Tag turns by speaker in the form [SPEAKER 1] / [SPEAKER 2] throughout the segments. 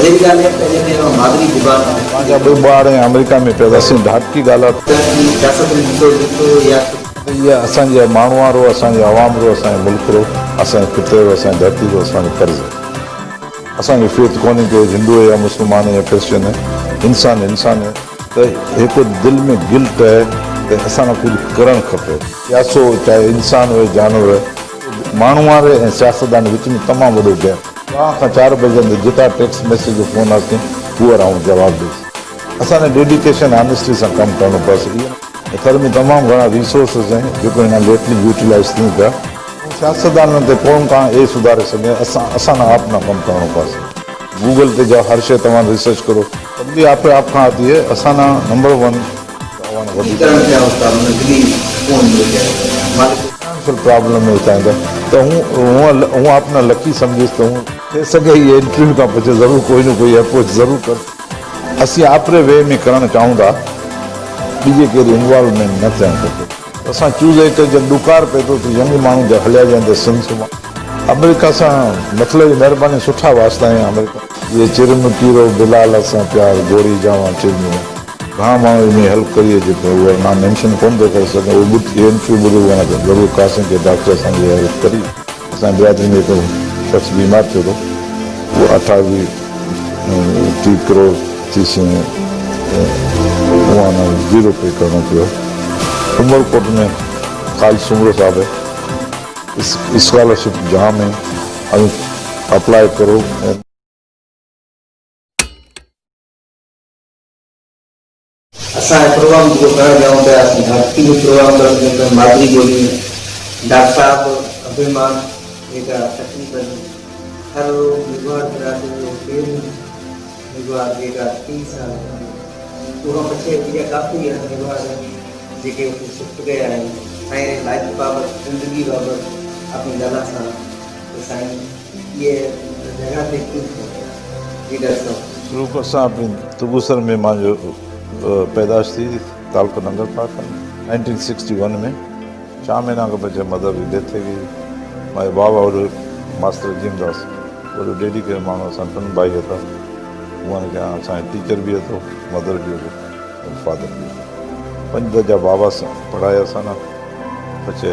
[SPEAKER 1] مزي جي ڳالهه اها ته اڄ تائين اها مادري زبان.
[SPEAKER 2] پنهنجا ٻه ٻار ۽ آمريڪا ۾ پيدا سين ڍاٽڪي ڳالهاء.
[SPEAKER 1] تنهن جي سياست ۾ حصو ورتو يا.
[SPEAKER 2] ته اها اسان جي ماڻهوان رو، اسان جي عوام رو، اسان جي ملڪ رو، اسان جي خطي رو، اسان جي ڌرتي رو اسان جو قرض آهي. اسان کي فيٿ ڪونهي ڪي هندو يا مسلمان يا ڪرسچن انسان انسان آهي. ته هڪ دل ۾ گلٽ آهي ته اسان کي ڪجهه ڪرڻ کپي. پياسو چاهي انسان هجي جانور ماڻهو واري ۽ سياستدان وچ ۾ تمام وڏو گيپ. ٻه کان چار بجي اندر جيترا ٽيڪسٽ ميسيج جو فون آسين هوء آئون جواب ڏيس. اسان کي ڊيڊيڪيشن آنيسٽي سان ڪم ڪرڻو پوسي. اهو ٿر ۾ تمام گهڻا ريسورسز آهن جيڪو هن ليٽلي يوٽيلائز ٿيون پيا. سياستدانن تي ڪون ڪان اي سڌاري سگهي اسان اسان نه آپ نه ڪم ڪرڻو پوسي. گوگل تي جاؤ هر شي توهان ريسرچ ڪرو. تبديلي آپ آپ کان آتي هي اسان نه نمبر ون.
[SPEAKER 1] ڪي ڪرڻ چاهيو ٿا معنيٰ دلي سڪون ملي جائي مالڪ.
[SPEAKER 2] فنانشل پرابلم ۾ چاهيندا ته هون هون آپ نه لڪي سمجهيس ته هون. ٿي سگهي هي انٽرويو کان پڇي ضرور ڪوئي نه ڪوئي اپروچ ضرور ڪر. اسين آپري وي ۾ ڪرڻ چاهون ٿا ٻيجي ڪيري انوالومينٽ نه ٿيڻ کپي. اسان چوز اهي ڪري جڏهن ڏڪار پئي ٿو ته ينگ ماڻهو جا هليا ويندا سنڌ مان. آمريڪا سان مطلب جي مهرباني سٺا واسطا آهن آمريڪا. اهي چرمڪي رو بلال سان پيار گوري جاوان چرمي. گهڻا ماڻهو ان ۾ هيلپ ڪري اچي پيو اهو مان مينشن ڪونه ٿو ڪري سگهان اهو ٻڌ اهي انٽرويو ٻڌو اهو نه ضرور قاسم کي ڊاڪٽر اسان جي هيلپ ڪري. اسان جي برادري ۾ هڪ شخص بيمار ٿيو ٿو اهو اٺاويهه ٽي ڪروڙ ٿيسين اهو نه زيرو پي ڪرڻو پيو. عمرڪوٽ ۾ خالد سومرو صاحب اسڪالرشپ جام آهن اوهين اپلاء ڪرو.
[SPEAKER 1] اسان هي پروگرام جيڪو ڪرڻ ڄائون پيا اسين ڌرتي جو پروگرام ڪرڻ ڄائون پيا مادري ٻولي ۾ ڊاڪٽر صاحب اڀيمان جيڪا تقريبن ٿر رو ميگهواڙ برادري جو پهريون ميگهواڙ جيڪا 30 سال اهو کان پڇي ٻيا ڪافي اهڙا ميگهواڙ جيڪي اتي شفٽ ڪيا آهن سائين ري لائف بابت زندگي بابت اپني ڳالهه سان ته سائين اهي جڳهه تي ڪيئن پهتو جي ڊاڪٽر صاحب.
[SPEAKER 2] سلوڪ اسان اپني تگوسر ۾ مانجو پيدائش ٿي تعلقو ننگر پارڪر 1961 ۾ چار مهينا کان پڇي مدر جي ڊيٿ ٿي گئي مانجو بابا وڏو ماستر جيم داس وڏو ڊيڊيڪيٽ ماڻهو اسان ٽن ڀائي هتا هونئن ڪيان اسان جو ٽيچر به هتو مدر به هتو فادر به هتو پنج درجا بابا سان پڙهايا اسان نه پڇي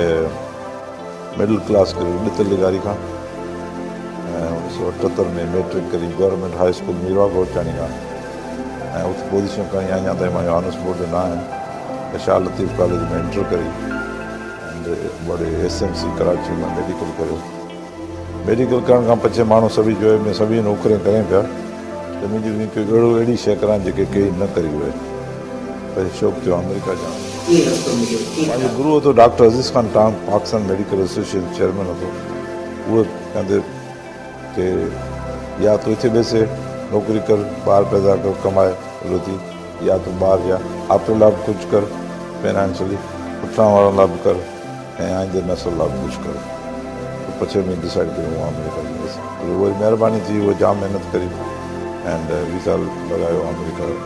[SPEAKER 2] مڊل ڪلاس ڪري ڏتل لغاري کان ۽ 1978 ۾ ميٽرڪ ڪري government high school Mirwah Gorchani کان ۽ اتي پوزيشن کڻي اڃا تائين مانجو آنرس بورڊ نه آهن ته شاهه لطيف ڪاليج ۾ انٽر ڪري اينڊ وڙي ايس ايم سي ڪراچي مان ميڊيڪل ڪريو. ميڊيڪل ڪرڻ کان پڇي ماڻهو سڀئي جوئي ۾ سڀئي نوڪريون ڪرين پيا ته منهنجي به ڪو اهڙو اهڙي شيء ڪران جيڪي ڪي نه ڪري هئي. پڇي شوق ٿيو آمريڪا جان.
[SPEAKER 1] ڪيئن رستو مليو ڪيئن
[SPEAKER 2] پنهنجو گرو هتو doctor Aziz Khan Tang Pakistan medical association chairman هتو اهو چوندي ڪي يا تون هتي ٻيسي نوڪري ڪر ٻار پيدا ڪر ڪمائي وڏو ٿي يا تون ٻاهر جا آپري لاء به ڪجهه ڪر فنانشلي پٺاڻ وارن لاء به ڪر ۽ آئيندي نسل لاء به ڪجهه ڪر ته پڇي مين ڊسائيڊ ڪيو هو آمريڪا جي بس اهو وري مهرباني ٿي اهو جام محنت ڪري اينڊ ويزا لڳايو آمريڪا جو.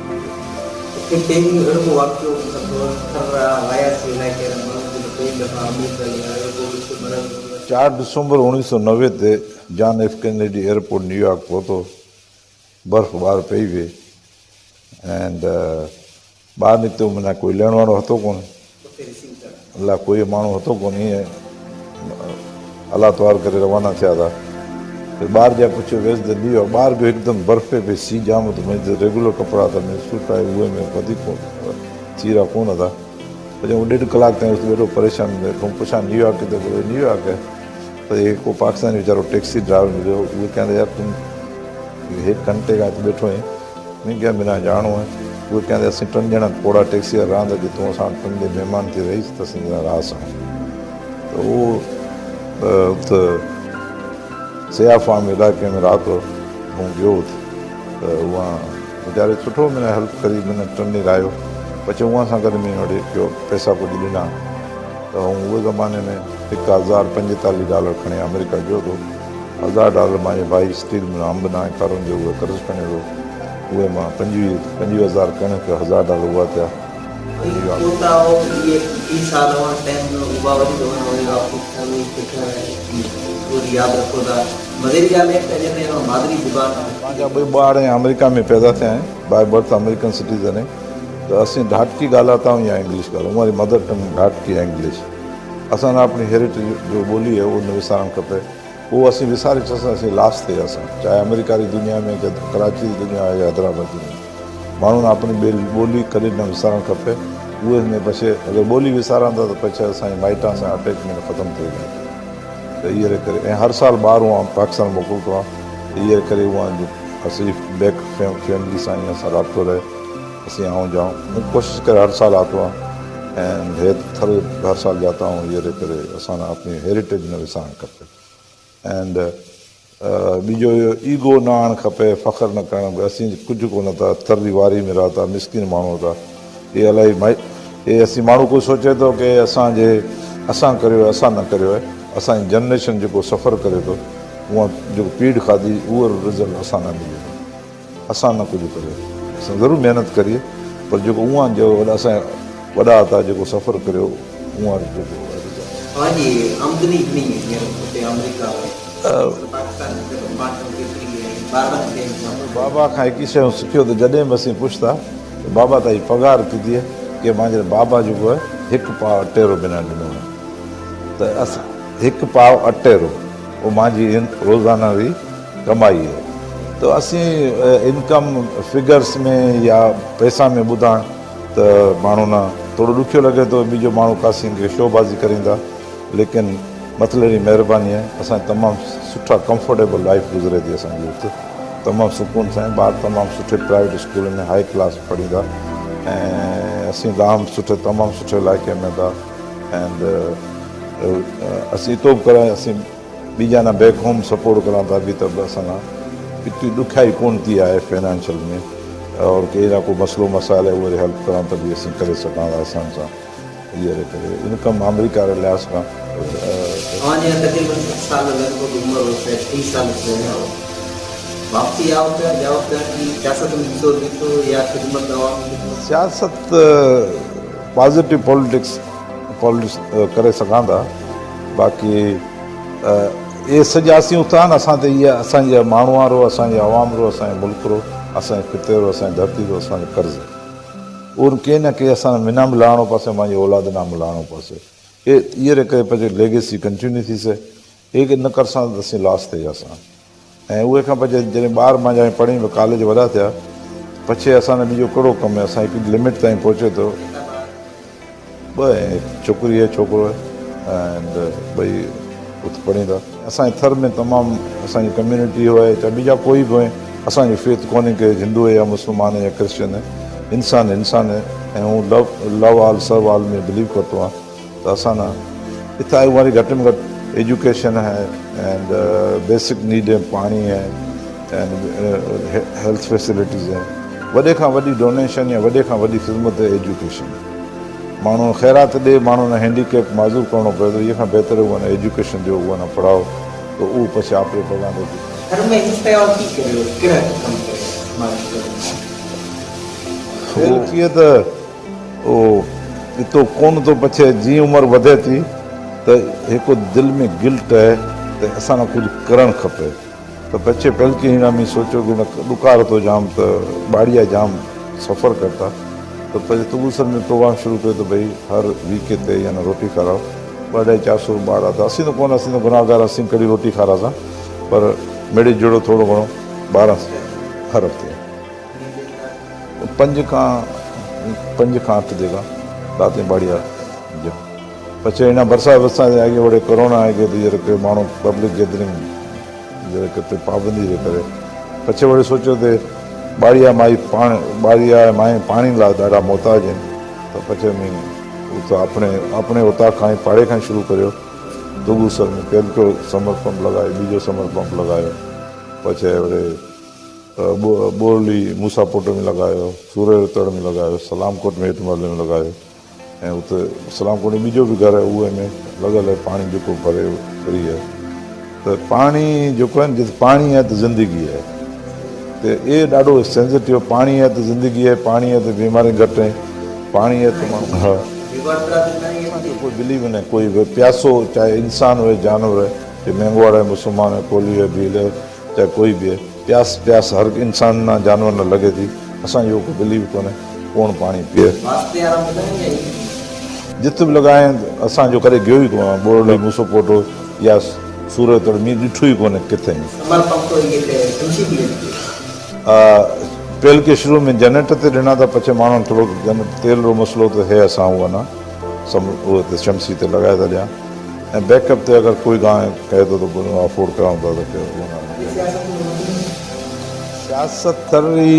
[SPEAKER 1] اتي پهريون اهڙو ڪو واقعو اٿو ٿر وياسي علائقي جا ماڻهو جيڪو پهرين دفعا آمريڪا ۾ آيو ڪو ڏک مرڻ جو.
[SPEAKER 2] 4 ڊسمبر 1990 تي John F Kennedy airport New York پهتو برف ٻاهر پئي وئي اينڊ ٻاهر نڪتو معنيٰ ڪوئي لهڻ وارو هتو ڪونه الله ڪوئي ماڻهو هتو ڪونه ائين الله توار ڪري روانا ٿيا ٿا ته ٻاهر جا پڇيو ويس ته نيو ٻاهر به هڪدم برف پئي پئي سي جام ته منهنجي ريگولر ڪپڙا ته منهنجي سوٽ آهي اهي ۾ وڌيڪ ٿي رهيا ڪونه ٿا پڇيو هو ڏيڍ ڪلاڪ تائين ويٺو پريشان ويٺو پڇان نيويارڪ ڪٿي پڇيو نيويارڪ آهي ته هي ڪو پاڪستاني ويچارو ٽيڪسي ڊرائيور مليو اهو چيائين ته يار تون هڪ گهنٽي کان هت ويٺو آهين مون ڪيا بنا ڄاڻو آهي اهو چيائين ته اسين ٽن ڄڻا پوڙها ٽيڪسي وارا رهندا جي تون اسان وٽ ٽن ڏينهن مهمان ٿي رهيس ته اسين تنهنجا راهه سان ته اهو ات سياح فارم علائقي ۾ رات هون گيو ات ته اها ويچاري سٺو منا هيلپ ڪري منا ٽن ڏينهن رهايو پڇي اها سان گڏ مين وٽ پيو پئسا ڪجهه ڏنا ته هون اهي زماني ۾ 1045 ڊالر کڻي آمريڪا گيو ٿو هزار ڊالر مانجي ڀائي اسٽيل ۾ انب ناهي ڪارون جو اهي قرض کڻيو هو اهي مان 25 25 هزار ڪڻڪ هزار ڊالر اها ٿيا.
[SPEAKER 1] مزي جي ڳالهه اها ته اڄ تائين اوهان مادري زبان.
[SPEAKER 2] پنهنجا ٻئي ٻار ۽ آمريڪا ۾ پيدا ٿيا آهن، باء برٿ آمريڪن سٽيزن آهن ته اسين ڍاٽڪي ڳالهاتا آهيون يا انگلش ڳالهايون، اماري مدر ٽنگ ڍاٽڪي ۽ انگلش. اسان نه اپني هيريٽيج جو ٻولي آهي اهو نه وسارڻ کپي. اهو اسين وساري ڇڏسان اسين لاس ٿي وياسان، چاهي آمريڪا جي دنيا ۾ چاهي ڪراچي جي دنيا آهي يا حيدرآباد جي دنيا. ماڻهو نه اپني ٻولي ڪڏهن نه وسارڻ کپي. اهي ۾ پڇي اگر ٻولي وساران ٿا ته پڇي اسان جي مائٽان سان اٽيچمينٽ ختم ٿي وڃي ٿي. ته اهي ري ڪري ۽ هر سال ٻار اها پاڪستان موڪلندو آهيان ته اهي ري ڪري اها جو اسين بيڪ فيملي سان ائين اسان رابطو رهي اسين آئون جائون مون ڪوشش ڪري هر سال آتو آهيان ۽ هي ٿر هر سال جاتا آهون اهي ري ڪري اسان اپني هيريٽيج نه وسارڻ کپي اينڊ ٻيجو اهو ايگو نه آڻڻ کپي فخر نه ڪرڻ کپي اسين ڪجهه ڪونه ٿا ٿر جي واري ۾ رهتا مسڪين ماڻهو ٿا اهي الائي مائي اهي اسين ماڻهو ڪوئي سوچي ٿو ڪي اسان جي اسان ڪريو آهي اسان نه ڪريو آهي اسان جي جنريشن جيڪو سفر ڪري ٿو اها جيڪو پيڙ کاڌي اهو رزلٽ اسان نه ملي ٿو اسان نه ڪجهه ڪريو اسان ضرور محنت ڪري پر جيڪو اها جو وڏا اسان وڏا هتا جيڪو سفر ڪريو اها جيڪو
[SPEAKER 1] اوهان جي آمدني گهڻي هينئر اتي آمريڪا ۾ پاڪستان ۾ ته پاڻ ڪيتري ۽ ٻارڙن کي
[SPEAKER 2] بابا کان هڪ ئي شيء سکيو ته جڏهن به اسين پڇتا ته بابا تائين پگهار ڪيتي آهي ڪي مانجهي بابا جيڪو آهي هڪ پاء اٽيرو بنا ڏنو آهي ته اس هڪ پاء اٽيرو اهو مانجهي روزانه جي ڪمائي آهي ته اسين انڪم فگرس ۾ يا پئسا ۾ ٻڌائڻ ته ماڻهو نه ٿورو ڏکيو لڳي ٿو ٻيجو ماڻهو ڪاسين کي شو بازي ڪريندا ليڪن مطلب جي مهرباني آهي اسان تمام سٺا ڪمفرٽيبل لائف گذري ٿي اسان جي اتي تمام سڪون سان ٻار تمام سٺي پرائيويٽ اسڪول ۾ هائي ڪلاس پڙهيندا ۽ اسين تمام سٺي تمام سٺي علائقي ۾ ٿا اينڊ اسين اتو به ڪرائي اسين ٻي جانا بيڪ هوم سپورٽ ڪران ٿا به ته به اسان کان اتي ڏکيائي ڪون ٿي آهي فنانشل ۾ اور ڪي نا ڪو مسئلو مسائل آهي اهو هيلپ ڪران ته به اسين ڪري سگهان ٿا آسان سان اهي ري ڪري انڪم آمريڪا ري لحاظ کان.
[SPEAKER 1] اوهان جي تقريبن 60 سال لڳ ڀڳ عمر هو شايد 30 سال ٿي ويا هئا واپسي آئو پيا ڄائو پيا ڪي سياست ۾ حصو ورتو يا خدمت عوامي خدمت.
[SPEAKER 2] سياست پازيٽو پوليٽڪس پوليٽڪس ڪري سگهان ٿا باقي اهي سڄا اسين اٿان اسان تي اها اسان جي ماڻهو رو اسان جي عوام رو اسان جي ملڪ رو اسان جي خطي رو اسان جي ڌرتي رو اسان جو قرض آهي اهو ڪي نه ڪي اسان منا به لاهڻو پوسي مانجي اولاد نا به لاهڻو پوسي اي اهي ري ڪري پنهنجي ليگيسي ڪنٽينيو ٿي سي اي ڪي نه ڪرسان ته اسين لاس ٿي وياسان ۽ اهي کان پڇي جڏهن ٻار مانجا پڙهي به ڪاليج وڏا ٿيا پڇي اسان نه ٻيجو ڪهڙو ڪم آهي اسان هڪ لمٽ تائين پهچي ٿو ٻه ۽ ڇوڪري آهي ڇوڪرو آهي اينڊ ٻئي ات پڙهين ٿا. اسان جي ٿر ۾ تمام اسان جي ڪميونٽي هئي چاهي ٻيجا ڪوئي به هئي اسان جو فيٿ ڪونهي ڪي هندو هي يا مسلمان هي يا ڪرسچن هي انسان انسان هي ۽ هو لو لو آل سرو آل ۾ بليو ڪرتو آهي ته اسان نه اتان آئي واري گهٽ ۾ گهٽ ايجوڪيشن هي اينڊ بيسڪ نيڊ هي پاڻي هي اينڊ هيلٿ فيسلٽيز هي وڏي کان وڏي ڊونيشن يا وڏي کان وڏي خدمت هي ايجوڪيشن ماڻهو خيرات ڏي ماڻهو نه هينڊي ڪيپ معذور ڪرڻو پئي ٿو اهي کان بهتر اهو نه ايجوڪيشن ڏيو اهو نه پڙهائو ته اهو پڇي آپري پڳان تي بيهي.
[SPEAKER 1] گهر ۾ هڪ سيوا ڪي ڪريو ڪهڙا ڪم ڪري سماجي خدمت.
[SPEAKER 2] اهو ڪيئن ته اهو اتو ڪونه ٿو پڇي جيئن عمر وڌي ٿي ته هڪ دل ۾ گلٽ آهي ته اسان کي ڪجهه ڪرڻ کپي ته پڇي پهلڪي هيڻا مين سوچيو ڪي نه ڏڪار ٿو جام ته ٻاڙيا جام سفر ڪرتا ته پڇي تگوسر ۾ پروگرام شروع ڪيو ته ڀئي هر ويڪ تي يعني روٽي کاراؤ ٻه اڍائي چار سو ٻار آتا اسين ته ڪونه اسين ته گناهگار اسين ڪهڙي روٽي کاراسان پر مڙئي جهڙو ٿورو گهڻو ٻارهن هر هفتي پنج کان 5 کان 8 جيڪا رات ۾ ٻاڙيا جا پڇي هن برسات برسات آئي وڙي ڪورونا آئي گيو ته يار ڪي ماڻهو پبلڪ گيدرنگ جي ڪتي پابندي جي ڪري پڇي وڙي سوچيو ته ٻاڙيا مائي پاڻ ٻاڙيا مائي پاڻي لاء ڏاڍا محتاج آهن ته پڇي مين اتي اپنے اپنے اتاق کان پاڙي کان شروع ڪريو دگو سر ۾ پهريون سمر پمپ لڳايو ٻيجو سمر پمپ لڳايو پڇي وڙي ٻورلي موسيٰ پوٽ ۾ لڳايو سورهيه رتڙ ۾ لڳايو سلام ڪوٽ ۾ هيٺ مرلي ۾ لڳايو ۽ اتي اسلام ڪوٽ ۾ ٻيجو به گهر آهي اهي ۾ لڳل آهي پاڻي جيڪو ڀري فري آهي ته پاڻي جيڪو آهي جتي پاڻي آهي ته زندگي آهي ته اهي ڏاڍو سينسيٽو پاڻي آهي ته زندگي آهي پاڻي آهي ته بيماري گهٽ آهن پاڻي آهي ته ماڻهو ها ڪوئي بليو نه ڪوئي پياسو چاهي انسان هجي جانور هجي. چاهي مينگهواڙ آهي، مسلمان آهي، ڪولهي آهي، ڀيل آهي، چاهي ڪوئي به آهي، پياس پياس هر انسان نه جانور نه لڳي ٿي، اسان جو اهو ڪو بليف ڪونهي، ڪوڻ پاڻي پيئي.
[SPEAKER 1] واسطي وارا ملن يا ائين؟
[SPEAKER 2] جت به لڳايائين اسان جو ڪڏهن گيو ئي ڪونه، ٻورڙي، موسو ڪوٽ يا سورج توڙي مينهن ڏٺو ئي ڪونهي ڪٿي.
[SPEAKER 1] سمر پمپ اهي ته شمشي به لڳي پيو.
[SPEAKER 2] پيل ڪي شروع ۾ جنريٽر تي ڏنا ته پڇي ماڻهن ٿورو تيل رو مسئلو ته هي اسان اهو نه سم اهو ته شمسي تي لڳائي ٿا ڏيان ۽ بيڪ اپ تي اگر ڪوئي گانء ڪهي ٿو ته افورڊ ڪرائون ٿا ته اهو نه. سياست ٿري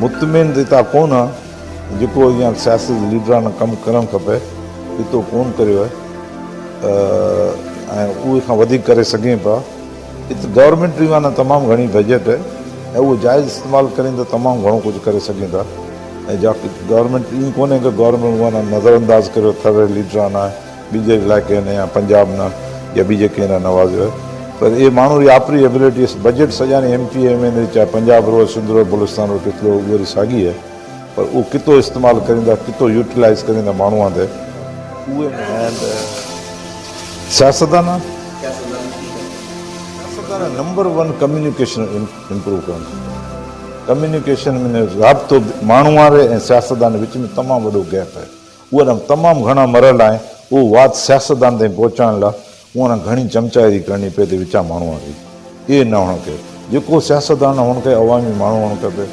[SPEAKER 2] مطمئن ته اتان ڪون آ جيڪو اڃا سياست جي ليڊران ڪم ڪرڻ کپي اتو ڪون ڪريو آهي ۽ اهي کان وڌيڪ ڪري سگهين پيا. ات گورنمينٽ جي معنيٰ تمام گهڻي بجيٽ آهي ۽ اهو جائز استعمال ڪرين ته تمام گهڻو ڪجهه ڪري سگهين ٿا ۽ جا گورنمينٽ ائين ڪونهي ته گورنمينٽ معنيٰ نظر انداز ڪريو ٿر جي ليڊران آهي ٻي جي علائقي نه يا پنجاب نه يا ٻي جي ڪنهن نه نوازيو آهي پر اهي ماڻهو ري آپري ايبلٽي بجيٽ سڄاڻي ايم پي ايم اين چاهي پنجاب رو سنڌ رو بلوچستان رو ڪٿلو اهو وري ساڳي آهي پر اهو ڪتو استعمال ڪريندا ڪتو يوٽيلائز ڪريندا ماڻهو تي اهي سياستدان سياستدان نمبر ون ڪميونيڪيشن امپروو ڪرڻ کپي ڪميونيڪيشن ۾ رابطو ماڻهو واري ۽ سياستدان وچ ۾ تمام وڏو گيپ آهي اهو تمام گهڻا مرحلا آهن اهو وات سياستدان تائين پهچائڻ لاء اها گهڻي چمچائري ڪرڻي پئي ٿي وچان ماڻهو واري اهي نه هئڻ کپي جيڪو سياستدان هئڻ کپي عوامي ماڻهو هئڻ کپي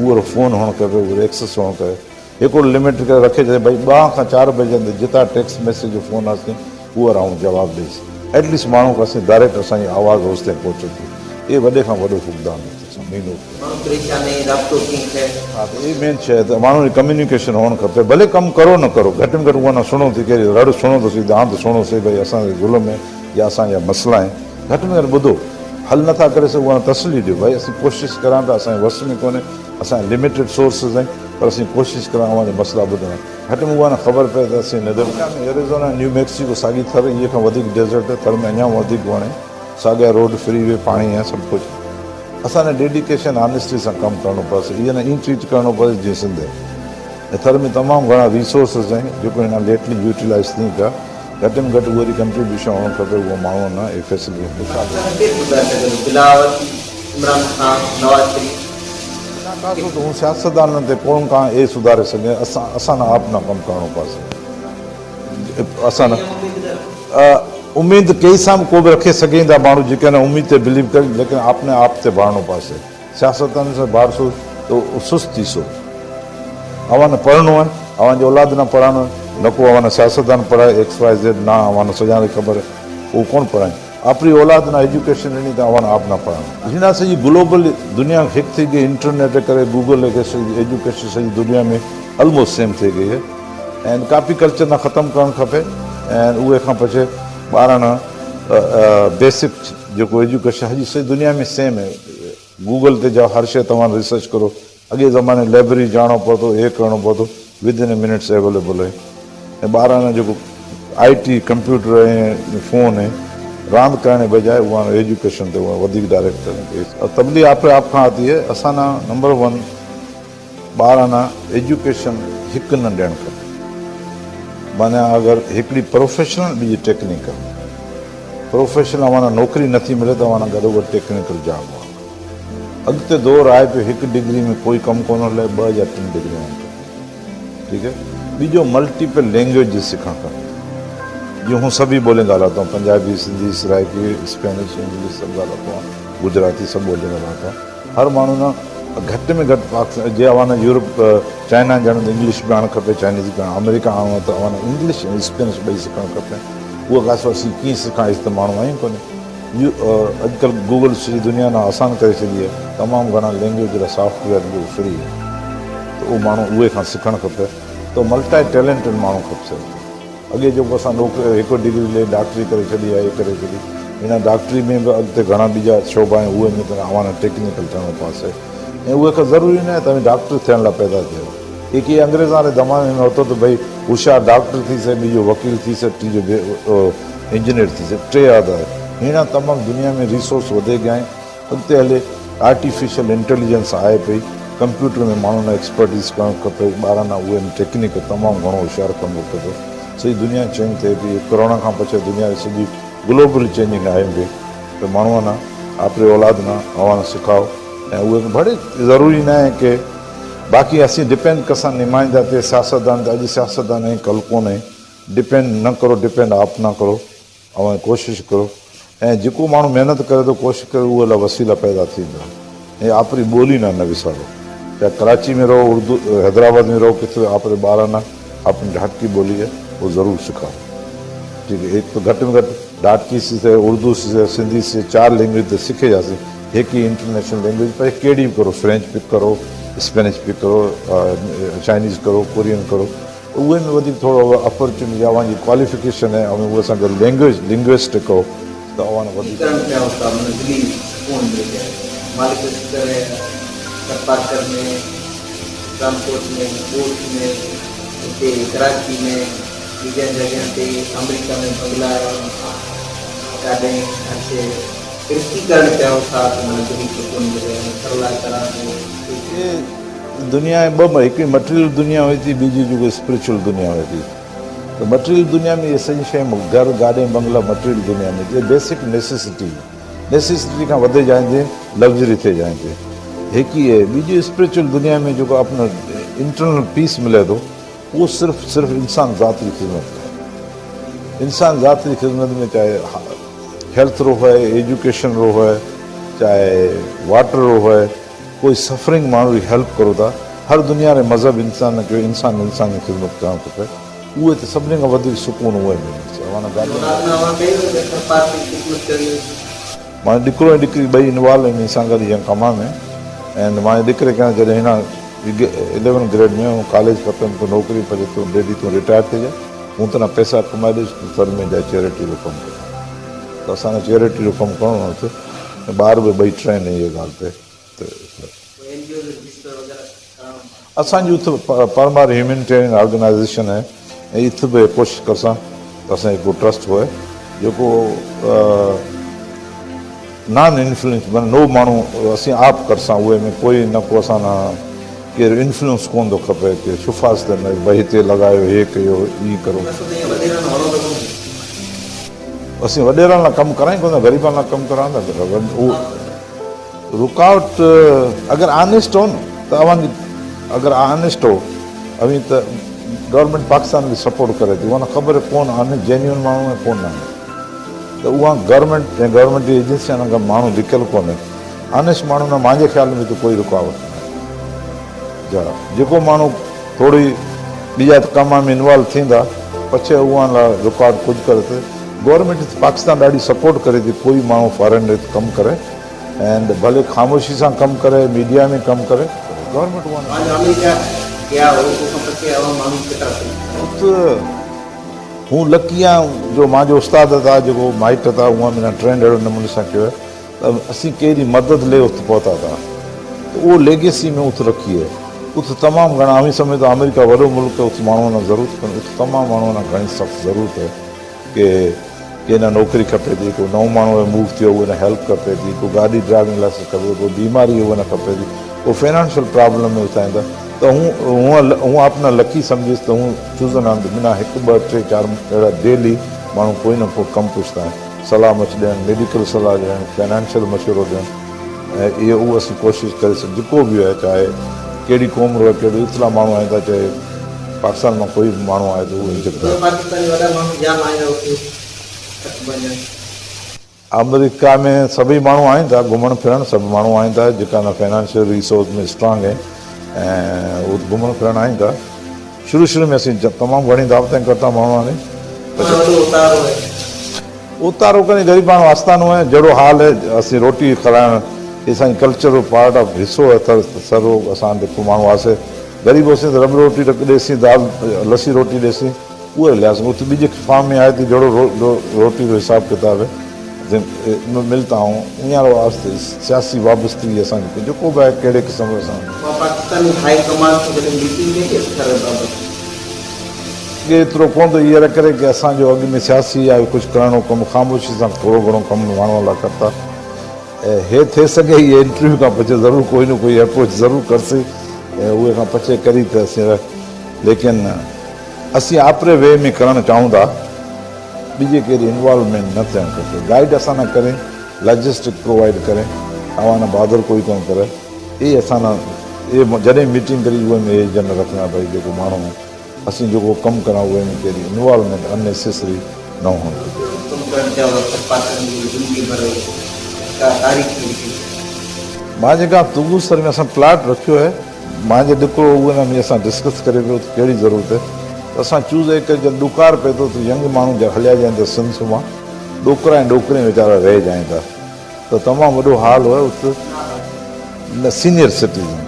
[SPEAKER 2] اهو فون هئڻ کپي اهو ايڪسس هئڻ کپي هڪڙو لمٽ ڪري رکي ڇڏي ڀئي ٻه کان چار بجي اندر جتان ٽيڪسٽ ميسيج جو فون آسين اهو آئون جواب ڏيس ايٽ ليسٽ ماڻهو کي اسين ڊائريڪٽ اسان جي آواز هوس تائين پهچي ٿي اهي وڏي کان وڏو فقدان آهي اسان مين
[SPEAKER 1] ماڻهو پريشان آهي رابطو ڪيئن ٿئي.
[SPEAKER 2] ها ته اهي مين شيء آهي ته ماڻهو جي ڪميونيڪيشن هئڻ کپي ڀلي ڪم ڪرو نه ڪرو گهٽ ۾ گهٽ اها نه سڻو ٿي ڪيري رڙ سڻو ته سهي دانهن ته سڻو سهي ڀئي اسان تي ظلم آهي يا اسان جا مسئلا آهن گهٽ ۾ گهٽ ٻڌو حل نٿا ڪري سگهو اها تسلي ڏيو ڀئي اسين ڪوشش ڪريان پيا اسان جي وس ۾ ڪونهي اسان جا لميٽيڊ سورسز آهن پر اسين ڪوشش ڪريان اوهان جا مسئلا ٻڌڻ گهٽ ۾ اها نه خبر پئي ته اسين نه آمريڪا ۾ ايريزونا نيو ميڪسيڪو ساڳي ٿر اهي کان وڌيڪ ڊيزرٽ آهي ٿر ۾ اڃا وڌيڪ وڻ آهن ساڳيا روڊ فري وي پاڻي آهي سڀ ڪجهه اسان کي ڊيڊيڪيشن آنيسٽي سان ڪم ڪرڻو پوسي ايئن نه ائين ٽريٽ ڪرڻو پوسي جيئن سنڌ آهي ۽ ٿر ۾ تمام گهڻا ريسورسز آهن جيڪو هن ليٽلي يوٽيلائز ٿين پيا گهٽ ۾ گهٽ اهو ڪنٽريبيوشن هئڻ کپي اهو ماڻهو نه اهي فيسلٽي
[SPEAKER 1] پاڪستان ڪير گذاري سگهي ٿو بلاول، عمران خان، نواز شريف.
[SPEAKER 2] بنا ڪاسو ته هون سياستدانن تي ڪون ڪان اي سڌاري سگهي اسان اسان نه آپ نه ڪم ڪرڻو پاسي اسان نه اميد ڪئي سان به ڪو به رکي سگهين ٿا ماڻهو جيڪي نه اميد تي بليو ڪري ليڪن آپ نه آپ تي ڀاڙڻو پاسي سياستدانن سان ڀاڙسو ته سست ٿيسو اوهان نه پڙهڻو آهي اوهان جي اولاد نه پڙهائڻو آهي نه ڪو اوهان نه سياستدان پڙهائي ايڪس وائي زيڊ نه اوهان نه سڄاڻ کي خبر اهو ڪون پڙهائين آپري اولاد نه ايجوڪيشن ڏني ته اوهان آپ نه پڙهائڻو. هن سڄي گلوبل دنيا هڪ ٿي گئي انٽرنيٽ جي ڪري گوگل جي ڪري سڄي ايجوڪيشن سڄي دنيا ۾ الموسٽ سيم ٿي گئي آهي ۽ ڪاپي ڪلچر نه ختم ڪرڻ کپي ۽ اهي کان پڇي ٻارن بيسڪ جيڪو ايجوڪيشن سڄي سڄي دنيا ۾ سيم آهي گوگل تي جاؤ هر شي توهان ريسرچ ڪرو اڳي زماني لئبرري جاڻو پوندو هي ڪرڻو پوندو ود ان منٽس اويليبل آهي ۽ ٻارن جيڪو آئي ٽي ڪمپيوٽر ۽ فون ۽ راند ڪرڻ جي بجاء اها ايجوڪيشن تي وڌيڪ ڊائريڪٽ ڪرڻ کپي. تبليغ آپ آپ کان آتي هي اسان نه نمبر ون ٻارن ايجوڪيشن هڪ نه ڏيڻ کپي معنيٰ اگر هڪڙي پروفيشنل ٻي ٽيڪنيڪل پروفيشنل اوهان نوڪري نٿي ملي ته اوهان گڏوگڏ ٽيڪنيڪل جاب آهي. اڳتي دور آهي پيو هڪ ڊگري ۾ ڪوئي ڪم ڪونه هلي ٻه يا ٽن ڊگريون هئڻ کپن ٺيڪ هي ٻيجو ملٽيپل لينگويجز سکڻ کپي جيئن هون سڀي ٻوليون ڳالهاتو آهيان پنجابي سنڌي سرائيڪي اسپينش انگلش سڀ ڳالهاتو آهيان گجراتي سڀ ٻوليون ڳالهاتو آهيان هر ماڻهو نه گهٽ ۾ گهٽ پاڪستان جي اوهان نه يورپ چائنا ڄڻ ته انگلش به آڻڻ کپي چائنيز به آڻڻ آمريڪا آڻڻو ته اوهان نه انگلش ۽ اسپينش ٻئي سکڻ کپي اهو ڪاسو اسين ڪيئن سکان هت ته ماڻهو آهيون ڪونه اڄڪلهه گوگل سڄي دنيا نا آسان ڪري ڇڏي آهي تمام گهڻا لينگويج جا سافٽ ويئر جو فري آهي ته اهو ماڻهو اهي کان سکڻ کپي ته ملٽائي ٽيلنٽڊ ماڻهو کپسي اڳي جيڪو اسان نوڪري هڪ ڊگري لي ڊاڪٽري ڪري ڇڏي آهي ڪري ڇڏي هن ڊاڪٽري ۾ به اڳتي گهڻا ٻيجا شعبا آهن اهي ۾ ته اوهان ٽيڪنيڪل ٿيڻو پاسي ۽ اهي کان ضروري نه آهي ته اوهين ڊاڪٽر ٿيڻ لاء پيدا ٿيا آهيو. اهي ڪي انگريزان واري زماني ۾ هوتو ته ڀئي هوشيار ڊاڪٽر ٿي سگهي، ٻيجو وڪيل ٿي سگهي، ٽيجو انجنيئر ٿي سگهي، ٽي عهدا آهن. هينئر تمام دنيا ۾ ريسورس وڌي گيا آهن. اڳتي هلي آرٽيفيشل انٽيليجنس آهي پئي، ڪمپيوٽر ۾ ماڻهن لاء ايڪسپرٽيز ڪرڻ کپي، ٻارن لاء اهي ٽيڪنيڪ تمام گهڻو هوشيار ڪرڻو کپي. سڄي دنيا چينج ٿئي پئي. ڪرونا کان پڇي دنيا سڄي. گلوبل چينجنگ آهي به ته ماڻهو نه آپري اولاد نه اوهان سکائو ۽ اهي ڀڙي ضروري نه آهي ڪي باقي اسين ڊپينڊ ڪسان نمائندا تي سياستدان تي اڄ سياستدان آهن ڪل ڪونهي ڊپينڊ نه ڪرو ڊپينڊ آپ نه ڪرو اوهان ڪوشش ڪرو ۽ جيڪو ماڻهو محنت ڪري ٿو ڪوشش ڪري اهي لاء وسيلا پيدا ٿيندا ۽ آپري ٻولي نه نه وسارو چاهي ڪراچي ۾ رهو اردو حيدرآباد ۾ رهو ڪٿي به آپري ٻارن نه آپني ڍاٽڪي ٻولي آهي اهو ضرور سکارو ٺيڪ هي هڪ ته گهٽ ۾ گهٽ ڍاٽڪي سکي اردو سکي سنڌي سکي چار لينگويج ته سکي جاسي هڪ ئي انٽرنيشنل لينگويج پر ڪهڙي به ڪرو فرينچ پڪ ڪرو اسپينش پڪ ڪرو چائنيز ڪرو ڪورين ڪرو اهي ۾ وڌيڪ ٿورو اپرچونٽي اوهان جي ڪواليفڪيشن ۽ اوهين اهي سان گڏ لينگويج لنگويسٽڪ هو ته اوهان وڌيڪ.
[SPEAKER 1] ڪرڻ چاهيو ٿا من دلي سڪون ملي جائي مالڪ جو شڪر آهي ٿرپارڪر ۾ اسلام ڪوٽ ۾ ڳوٺ ۾ هتي ڪراچي ۾ ٻين جڳهين تي آمريڪا ۾ بنگلا آهن ڪاڏهين هر شيء ترقي ڪرڻ چاهيو ٿا ته من دلي سڪون ملي ۽ ٿر لاء ڪران ٿو.
[SPEAKER 2] هي دنيا ٻه هڪڙي مٽيريل دنيا هئي ٿي ٻي جيڪو اسپرچوئل دنيا هئي ٿي ته مٽيريل دنيا ۾ اهي سڄي شيون گهر گاڏي بنگلا مٽيريل دنيا ۾ اهي بيسڪ نيسيسٽي نيسيسٽي کان وڌي جائين ٿي لگزري ٿي جائين ٿي هڪ ئي اهي ٻي جي اسپرچوئل دنيا ۾ جيڪو اپنو انٽرنل پيس ملي ٿو اهو صرف صرف انسان ذات جي خدمت ۾ انسان ذات جي خدمت ۾ چاهي هيلٿ رو هئي ايجوڪيشن رو هئي چاهي واٽر رو هئي ڪوئي سفرنگ ماڻهو جي هيلپ ڪرو ٿا هر دنيا ري مذهب انسان نه ڪيو انسان انسان جي خدمت ڪرڻ کپي اهي ته سڀني کان وڌيڪ سڪون اهي ۾ ملسي اوهان نه گاڏي مان ڏڪرو ۽ ڏڪري ٻئي انوالو آهن انسان گڏ جنهن ڪم ۾ ۽ مان ڏڪري ڪرڻ جڏهن هن اليون گريڊ ۾ هو ڪاليج ختم ڪيو نوڪري پڇي تون ڊيڊي تون رٽائر ٿي جا مون تنا پئسا ڪمائي ڏيس تون ٿر ۾ جا چيرٽي جو ڪم ڪر ته اسان کي چيرٽي جو ڪم ڪرڻو نه ٿيو ۽ ٻار به ٻئي ٽرين اهي ڳالهه تي ته اسان جي اٿ پرمار هيومينيٽيرين آرگنائيزيشن آهي ۽ اٿ به ڪوشش ڪرسان ته اسان هڪ ٽرسٽ هئي جيڪو نان انفلوئنس معنی نو ماڻهو اسين آپ ڪرسان اهي ۾ ڪوئي نه ڪو اسان نه ڪير انفلوئنس ڪون ٿو کپي ڪي سفارش ته نه ڀئي هتي لڳايو هي ڪيو ائين ڪرو. اسين وڏيرن لاء ڪم ڪرائين ڪون ٿا غريبن لاء ڪم ڪرائون ٿا اهو رڪاوٽ اگر آنيسٽ هو نه ته اوهان جي اگر آنيسٽ هو اوهين ته گورنمينٽ پاڪستان به سپورٽ ڪري ٿي اها خبر ڪون آنيسٽ جينيون ماڻهو ۽ ڪون ناهي ته اها گورنمينٽ ۽ گورنمينٽ جي ايجنسين کان ماڻهو لڪيل ڪونهي آنيسٽ ماڻهو نه مانجي خيال ۾ ته ڪوئي رڪاوٽ ناهي جا جيڪو ماڻهو ٿوري ٻيا ڪم ۾ انوالو ٿيندا پڇي اها لاء رڪاوٽ ڪجهه ڪري ته گورنمينٽ پاڪستان ڏاڍي سپورٽ ڪري ٿي ڪوئي ماڻهو فارين ريت ڪم ڪري اينڊ ڀلي خاموشي سان ڪم ڪري ميڊيا ۾ ڪم ڪري گورنمينٽ اها
[SPEAKER 1] نه آمريڪا گيا هو تو کان پڇي اوهان ماڻهو ڪيترا
[SPEAKER 2] ات هون لڪي آهيان جو مانجو استاد تا جيڪو مائٽ تا اها منا ٽرينڊ اهڙو نموني سان ڪيو آهي ته اسين ڪهڙي مدد لي ات پهتا تا ته اهو ليگيسي ۾ ات رکي آهي ات تمام گهڻا اوهين سمجهو ته آمريڪا وڏو ملڪ ات ماڻهو نه ضرورت ڪونهي ات تمام ماڻهو نه گهڻي سخت ضرورت آهي ڪي ڪنهن نه نوڪري کپي ٿي، ڪو نئون ماڻهو موو ٿيو اهي نه هيلپ کپي ٿي، ڪو گاڏي ڊرائيونگ لائسنس کپي ٿو، ڪو بيماري اهي نه کپي ٿي، ڪو فنانشل پرابلم ۾ اٿائين ٿا ته هون هون هون آپ نه لڪي سمجهيس ته هون چوزن آهن ته بنا هڪ ٻه ٽي چار اهڙا ڊيلي ماڻهو ڪوئي نه ڪو ڪم پڇندا آهن صلاح مڇ ڏيڻ ميڊيڪل صلاح ڏيڻ فنانشل مشورو ڏيڻ ۽ اهو اهو اسين ڪوشش ڪري سگهون جيڪو به آهي چاهي ڪهڙي قوم رو ڪهڙو ايترا ماڻهو آهن ٿا چاهي پاڪستان مان ڪوئي به ماڻهو آهي ته اهو هن کي
[SPEAKER 1] پاڪستاني وڏا ماڻهو جام آهن اتي وڃن.
[SPEAKER 2] آمريڪا ۾ سڀئي ماڻهو آهن ٿا گهمڻ ڦرڻ سڀ ماڻهو آهن ٿا جيڪا نه فنانشل ريسورس ۾ اسٽرانگ آهن ۽ هو گهمڻ ڦرڻ آهن ٿا شروع شروع ۾ اسين تمام گهڻي دعوتين ڪرتا ماڻهو آهن.
[SPEAKER 1] وڏو اتارو آهي.
[SPEAKER 2] اتارو ڪري غريب ماڻهو آستانو آهي جهڙو حال آهي اسين روٽي کارائڻ هي اسان جي ڪلچر جو پارٽ آف حصو آهي ٿر سرو اسان جيڪو ماڻهو آسي غريب هوسين ته رٻ روٽي ڏيسين دال لسي روٽي ڏيسين اهي لياسين ات ٻج فارم ۾ آهي ته جهڙو روٽي جو حساب ڪتاب آهي ملتا آهون اڃا واسطي سياسي وابستگي اسان جي جيڪو به آهي ڪهڙي قسم جو اسان
[SPEAKER 1] پاڪستاني هائي ڪمانڊ سان جڏهن ميٽنگ ڪئي ٿر بابت.
[SPEAKER 2] اڳي ايترو ڪونه ته ايئر ڪري ڪي اسان جو اڳ ۾ سياسي يا ڪجهه ڪرڻو ڪم خاموشي سان ٿورو گهڻو ڪم ماڻهو لاء ڪرتا ۽ هي ٿي سگهي هي انٽرويو کان پڇي ضرور ڪوئي نه ڪوئي اپروچ ضرور ڪرسي ۽ اهي کان پڇي ڪري ته اسين ليڪن اسين آپري وي ۾ ڪرڻ چاهون ٿا. ٻي ڪهڙي انوالومينٽ نه ٿيڻ کپي. گائيڊ اسان نه ڪري، لاجسٽڪ پرووائيڊ ڪري، اوهان نه بادر ڪوئي ڪونه ڪري. اهي اسان نه اهي جڏهن ميٽنگ ڪري اهي ۾ اهي جن رکندا ڀئي جيڪو ماڻهو اسين جيڪو ڪم ڪران اهي ۾ ڪهڙي انوالومينٽ ان نيسيسري نه هئڻ گهرجي.
[SPEAKER 1] ڪم ڪرڻ چاهيو ته ٿرپارڪر ۾ جيڪو زندگي ڀر ڪا تاريخ ۾ لکي سگهان.
[SPEAKER 2] مان جيڪا تغوسر ۾ اسان پلاٽ رکيو آهي. مانجي ڏڪرو اهو نه اسان ڊسڪس ڪري پيو ته ڪهڙي ضرورت آهي ته اسان چوز اهي ڪري جڏهن ڏڪار پئي ٿو ته ينگ ماڻهو جا هليا جائين ٿا سنڌ مان ڏوڪرا ۽ ڏوڪريون ويچارا رهي جائين ٿا ته تمام وڏو حال هو ات نه سينيئر سٽيزن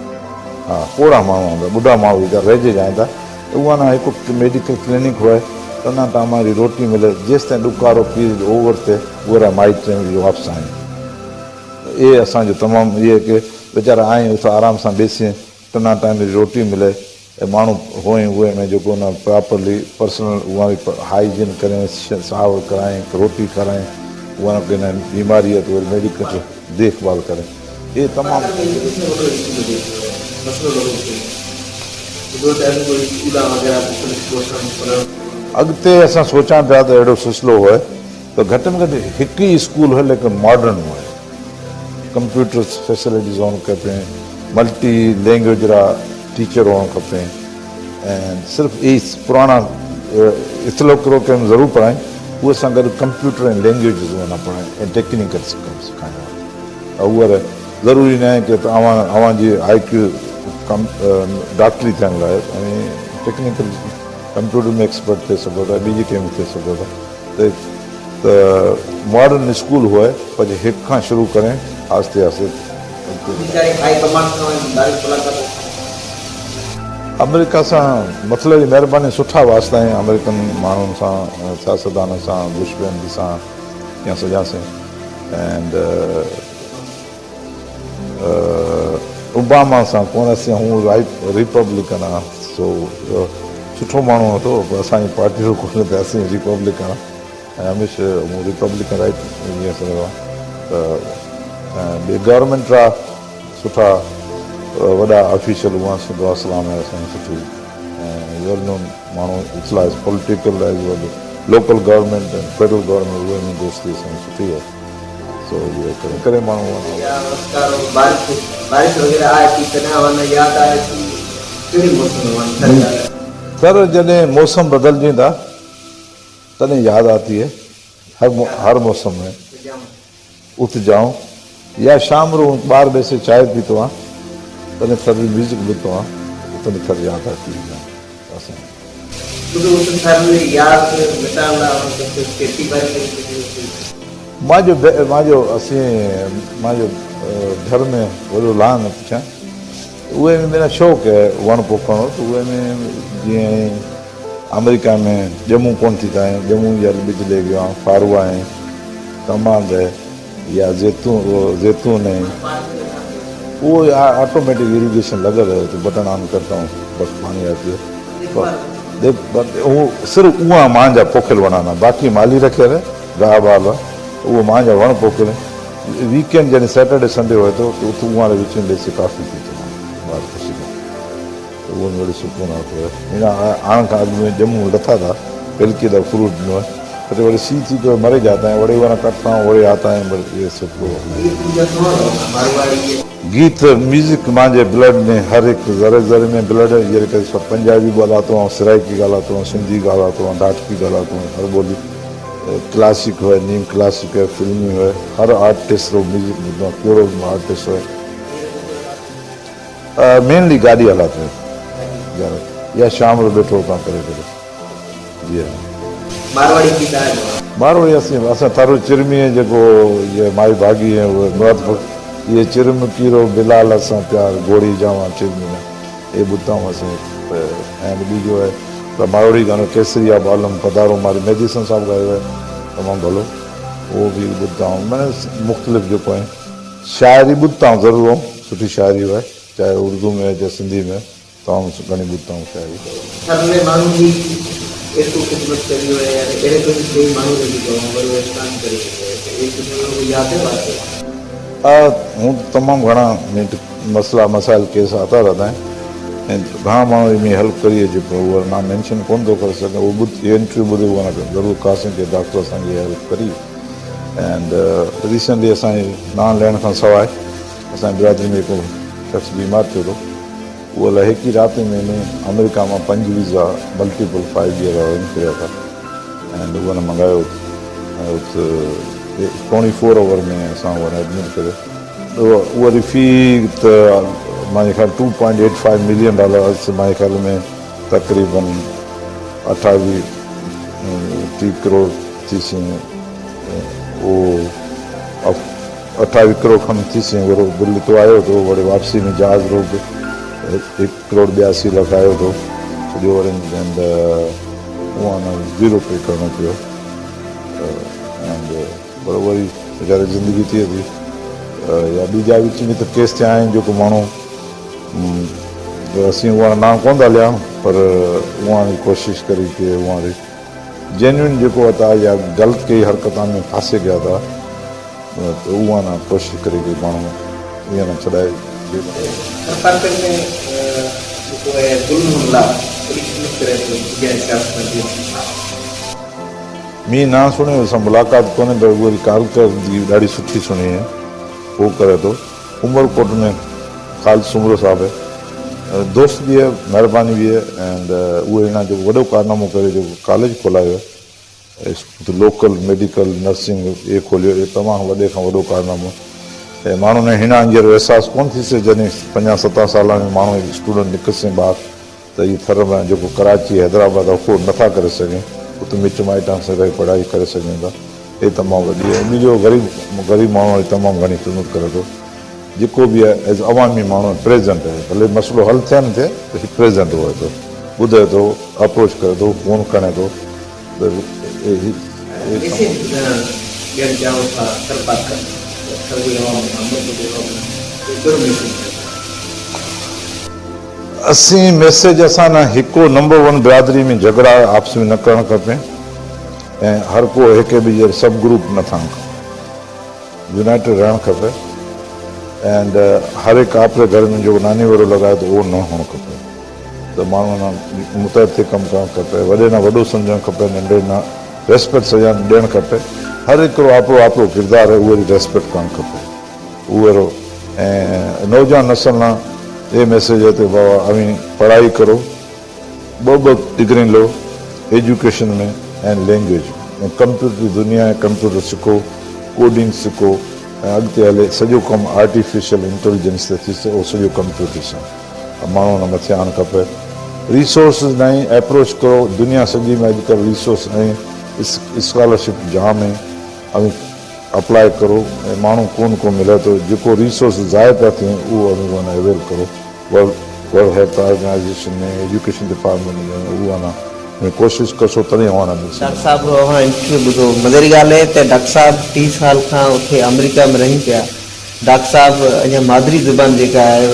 [SPEAKER 2] ها پوڙها ماڻهو هوندا ٻڍا ماڻهو ويچارا رهجي جائين ٿا ته اها نه هڪ ميڊيڪل ڪلينڪ هئي ته نه ٽاماري روٽي ملي جيستائين ڏڪارو پيريڊ اوور ٿئي اهي را مائٽ واپس آيون. اهي اسان جو تمام اهي ڪي ويچارا آهن اٿ آرام سان ٻيسين ٽنا ٽائيم جي روٽي ملي ۽ ماڻهو هئين اهي ۾ جيڪو نه پراپرلي پرسنل اها به هائيجين ڪرين ساهه ڪرائين روٽي کارائين اها نه ڪنهن بيماري آهي ته وري ميڊيڪل ديک ڀال ڪرين اهي تمام. اڳتي اسان سوچان پيا ته اهڙو سلسلو هئي ته گهٽ ۾ گهٽ هڪ ئي اسڪول هئي ليڪن ماڊرن هئي ڪمپيوٽر فيسلٽيز هئڻ کپي ملٽي لينگويج را ٽيچر هئڻ کپي ۽ صرف اهي پراڻا اطلاع ڪرو ڪيم ضرور پڙهائين اهي سان گڏ ڪمپيوٽر ۽ لينگويجز اهي پڙهائين ۽ ٽيڪنيڪل سکائين اهي ضروري نه آهي ته اوهان اوهان جي آء ڪيو ڪم ڊاڪٽري ٿيڻ لاء ۽ ٽيڪنيڪل ڪمپيوٽر ۾ ايڪسپرٽ ٿي سگهو ٿا ٻي جي ڪنهن ۾ ٿي سگهو ٿا ته ته ماڊرن اسڪول هئي پر هڪ کان شروع ڪري آهستي آهستي آمريڪا سان مطلب جي مهرباني سٺا واسطا آهن آمريڪن ماڻهن سان سياستدانن سان بش فيملي سان يا سجا سين اينڊ اوباما سان ڪونه اسين هو ريپبلڪن آ سو سٺو ماڻهو اٿو پر اسان جي پارٽي جو ڪونه ته اسين ريپبلڪن آ ۽ هميشه هو ريپبلڪن رائٽ جيئن سمجهو ته ٻي گورنمينٽ را سٺا وڏا آفيشل هئا سي دعا سلام آهي اسان جي سٺي ۽ ويل نون ماڻهو اطلاع political as well local government ۽ federal government اهي ۾ دوستي اسان جي سٺي آهي. سو اهو ڪري ڪري ماڻهو وڃن.
[SPEAKER 1] يا وسڪارو بارش بارش وغيره آئي ٿي تڏهن ون ياد آئي ٿي ڪهڙي موسم ۾ ون ٿر ياد آئي.
[SPEAKER 2] ٿر جڏهن موسم بدلجيندا تڏهن ياد آتي هي هر هر موسم ۾ ات جائون يا شام رو ٻاهر بيسي چائي پيتو آن تڏهن ٿر جي ميوزڪ ٻڌتو آن تڏهن ٿر ياد آتي هي اسان.
[SPEAKER 1] ٻڌو ات ٿر ياد مٽائڻ لاء کيتي ٻاري ڪري سگهي ٿي.
[SPEAKER 2] مانجو مانجو اسين مانجو گهر ۾ وڏو لان پڇان اهي ۾ ميرا شوق هي وڻ پوکڻ ته اهي ۾ جيئن آمريڪا ۾ ڄمون ڪون ٿيندا آهن ڄمون جا ٻج لي ويو آهيان فارو آهن ڪماند هي يا زيتون زيتون هي اهو آٽوميٽڪ اريگيشن لڳل هي ته بٽڻ آن ڪرتا هون بس پاڻي آتي هي اهو صرف اها مانجا پوکيل وڻ آهن باقي مالي رکيل گاهه بال اهو مان جا وڻ پوکيل ويڪ اينڊ جڏهن سيٽرڊي سنڊي هئي ٿو ته اٿ اونهاري وچ ۾ ٻيسي ڪافي پي ٿو ٻار خوشي کان ته اهو ۾ وڏو سڪون آتو هي هن آڻ کان اڳ ۾ ڄمون لٿا ٿا پلڪي دا فروٽ ڏنو هي اتي وري سي ٿي پيو مري جاتا هين وڙي ورا ڪٽتا هون وڙي آتا هين بس اهي سڀ پيو گيت ميوزڪ مانجي بلڊ ۾ هر هڪ ذري ذري ۾ بلڊ جهڙي ڪري سڀ پنجابي ڳالهاتو آهيان سرائيڪي ڳالهاتو آهيان سنڌي ڳالهاتو آهيان ڍاٽڪي ڳالهاتو آهيان هر ٻولي ڪلاسڪ هئي نيم ڪلاسڪ هئي فلمي هئي هر آرٽسٽ رو ميوزڪ ٻڌندو آهيان ڪهڙو به آرٽسٽ هئي مينلي گاڏي هلاتو آهيان يا شام رو بيٺو هتان ڪري ڪري جي ها.
[SPEAKER 1] مارواڙي گيت آهي نه.
[SPEAKER 2] مارواڙي اسين اسان ٿر چرمي جيڪو اهي مائي ڀاڳي ۽ اهي مراد فقير اهي چرم ڪيرو بلال اسان پيار گهوڙي جاوان چرمي نه اهي ٻڌتا هئا سين ۽ ٻي جو آهي ته ماروڙي گانو ڪيسريا بالم پڌارو ماري مهدي حسن صاحب ڳايو آهي تمام ڀلو اهو به ٻڌتا هئا معنيٰ مختلف جيڪو آهي شاعري ٻڌتا هئا ضرور هئم سٺي شاعري آهي چاهي اردو ۾ چاهي سنڌي ۾ تمام گهڻي ٻڌتا هئم شاعري.
[SPEAKER 1] ٿر ۾ ماڻهن جي ايترو خدمت ڪري ويا يعني اهڙي قسم ڪوئي ماڻهو نه جيڪو وڏو احسان ڪري ويو آهي ته اهي قسم جو ياد آهي واقعو.
[SPEAKER 2] هون تمام گهڻا مسئلا مسائل ڪيس آتا رهتا هين. ۽ گهڻا ماڻهو ان ۾ هيلپ ڪري اچي پر اهو مان مينشن ڪونه ٿو ڪري سگهان اهو ٻڌ انٽرويو ٻڌي اهو ضرور ڪاسين ڪي ڊاڪٽر اسان جي هيلپ ڪري اينڊ ريسنٽلي اسان جي نان لهڻ کان سواء اسان جي برادري ۾ هڪ شخص بيمار ٿيو ٿو اهو الائي هڪ ئي رات ۾ ۾ آمريڪا مان پنج visa multiple five year arrange ڪريا ٿا اينڊ اهو نه منگايو ۽ ات ٽوئنٽي فور اور ۾ اسان اهو ايڊمٽ ڪريو اها ري في ته مانجي خيال two point eight five million dollar مانجي خيال ۾ تقريبن اٺاويهه ٽي ڪروڙ ٿي سي اهو اٺاويهه ڪروڙ کن ٿي سي اهو بل اتو آيو ٿو وري واپسي ۾ جهاز رو به هڪ ڪروڙ ٻياسي لک آيو ٿو سڄو ارينجمينٽ اها نه زيرو پي ڪرڻو پيو اينڊ پر وري ويچاري زندگي ٿئي ٿي يا ٻي جاء وچ ۾ ته ڪيس ٿيا آهن جيڪو ماڻهو اسين اها نام ڪونه ٿا ليان پر اها ڪوشش ڪري ڪي اها جينوئن جيڪو اٿا يا غلط ڪئي حرڪتان ۾ ڦاسي گيا ٿا ته اها نه ڪوشش ڪري ڪي ماڻهو ائين نه ڇڏائي.
[SPEAKER 1] ٿرپارڪر ۾ جيڪو آهي گل محمد لاء وڏي خدمت ڪري ٿو جنهن سياست ۾ جيئن.
[SPEAKER 2] مين نه سڻيو اسان ملاقات ڪونهي پر اهي ڪارڪردگي ڏاڍي سٺي سڻي آهي اهو ڪري ٿو عمرڪوٽ ۾ خالد سومرو صاحب آهي دوست به آهي مهرباني به آهي اينڊ اهي هن جيڪو وڏو ڪارنامو ڪري جيڪو ڪاليج کولايو آهي لوڪل ميڊيڪل نرسنگ اهي کوليو اهي تمام وڏي کان وڏو ڪارنامو ۽ ماڻهن ۾ هن هينئر احساس ڪونه ٿي سگهي جڏهن پنجاهه ستاهه سالن ۾ ماڻهو اسٽوڊنٽ نڪرسين ٻاهر ته هي ٿر ۾ جيڪو ڪراچي حيدرآباد افورڊ نٿا ڪري سگهين اتي مٽ مائٽان سان رهي پڙهائي ڪري سگهين ٿا هي تمام وڏي ۽ ان جو غريب غريب ماڻهو جي تمام گهڻي خدمت ڪري ٿو جيڪو به آهي ايز عوامي ماڻهو پريزنٽ آهي ڀلي مسئلو حل ٿئي نه ٿئي پر هي پريزنٽ هئي ٿو ٻڌي ٿو اپروچ ڪري ٿو فون کڻي ٿو ته هي
[SPEAKER 1] ميسيج ٻڌائڻ ڏيڻ چاهو ٿا ٿرپارڪر ٿر جي عوام کان ملڪ جي عوام کان ڪهڙو ميسيج ڏيڻ چاهيو ٿا.
[SPEAKER 2] اسين ميسيج اسان نه هڪو نمبر ون برادري ۾ جهڳڙا آپس ۾ نه ڪرڻ کپي ۽ هر ڪو هڪ ٻئي جي سب گروپ نه ٺاهڻ کپي يونائيٽيڊ رهڻ کپي اينڊ هر هڪ آپري گهر ۾ جيڪو ناني وڏو لڳايو ته اهو نه هئڻ کپي ته ماڻهو نه متحد ٿي ڪم ڪرڻ کپي وڏي نه وڏو سمجهڻ کپي ننڍي نه ريسپيڪٽ سجان ڏيڻ کپي هر هڪڙو آپرو آپرو ڪردار اهو ريسپيڪٽ ڪرڻ کپي. اهڙو ۽ نوجوان نسل نا اهي ميسيج آهي ته بابا اوهين پڙهائي ڪرو ٻه ٻه ڊگرين لو ايجوڪيشن ۾ ۽ لينگويج ۾ ڪمپيوٽر جي دنيا آهي ڪمپيوٽر سکو ڪوڊنگ سکو ۽ اڳتي هلي سڄو ڪم آرٽيفيشل انٽيليجنس تي ٿيسي اهو سڄو ڪمپيوٽر سان ماڻهو ان مٿي آڻڻ کپي ريسورسز نائين ايپروچ ڪرو دنيا سڄي ۾ اڄڪلهه ريسورس ۽ اسڪالرشپ جام آهن اوهين اپلاء ڪرو ۽ ماڻهو ڪون ڪو ملي ٿو جيڪو ريسورس ضايع پيا ٿين اهو اوهين ڪون اويل ڪرو World Health Organisation ۾ education department ۾ اهو انا ۾ ڪوشش ڪرسو تڏهن اوهان نه ملي
[SPEAKER 1] ڊاڪٽر صاحب اوهان انٽرويو ٻڌو مزي جي ڳالهه اهي ته ڊاڪٽر صاحب 30 سال کان اتي آمريڪا ۾ رهين پيا ڊاڪٽر صاحب اڃا مادري زبان جيڪا آهي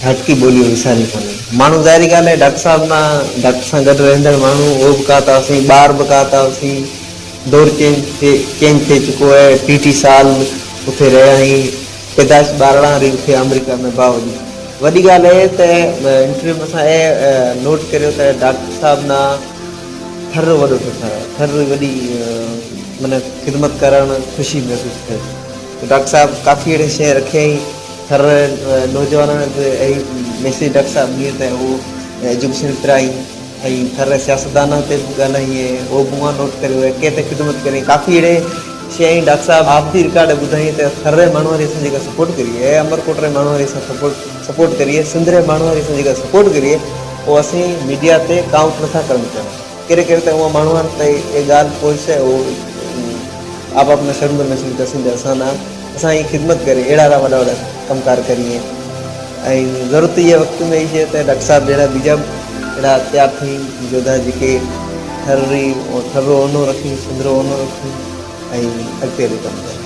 [SPEAKER 1] ڍاٽڪي ٻولي اهو وساري ڪونهي ماڻهو ظاهري ڳالهه آهي ڊاڪٽر صاحب نا ڊاڪٽر سان گڏ رهندڙ ماڻهو اهو به ڪا ته اسين ٻار به ڪا ته اسين دور چينج ٿئي چينج ٿئي چڪو اهي ٽي ٽي سال اتي رهيا آهين پيدائش ٻارڙا ري اتي آمريڪا ۾ باوجود وڏي ڳالهه اهي ته انٽرويو ۾ اسان اهي نوٽ ڪريو ته ڊاڪٽر صاحب نا ٿر رو وڏو ٺٺر آهي ٿر ري وڏي معنيٰ خدمت ڪرڻ خوشي محسوس ٿئي ٿي ڊاڪٽر صاحب ڪافي اهڙي شيء رکيائين ٿر نوجوانن به اهي ميسيج ڊاڪٽر صاحب ڏينهن ته اهو ايجوڪيشن پرائين ۽ ٿر ري سياستدانن تي به ڳالهائين اهو به مان نوٽ ڪريو ۽ ڪنهن تي خدمت ڪرين ڪافي اهڙي شيء ڊاڪٽر صاحب آف the record ٻڌائين ته ٿر ري ماڻهو واري اسان جيڪا سپورٽ ڪري ۽ امرڪوٽ ري ماڻهو واري اسان سپورٽ سپورٽ ڪري سنڌ ري ماڻهو واري اسان جيڪا سپورٽ ڪري اهو اسين ميڊيا تي ڪائونٽ نٿا ڪرڻ چاهيون ڪهڙي ڪهڙي ته اها ماڻهو تائين اها ڳالهه پهچي اهو آپ آپ نه شرم محسوس ڪرسين ته اسان نه اسان جي خدمت ڪري اهڙا اهڙا وڏا وڏا ڪم ڪار ڪري ۽ ضرورت جي وقت ۾ اهي شيء ته ڊاڪٽر صاحب جهڙا ٻيجا به اهڙا تيار ٿي جوڌا جيڪي ٿر ري ٿر رو اونو رکي سنڌ رو اونو رکي ۽ اڳتي هلي ڪم ڪن.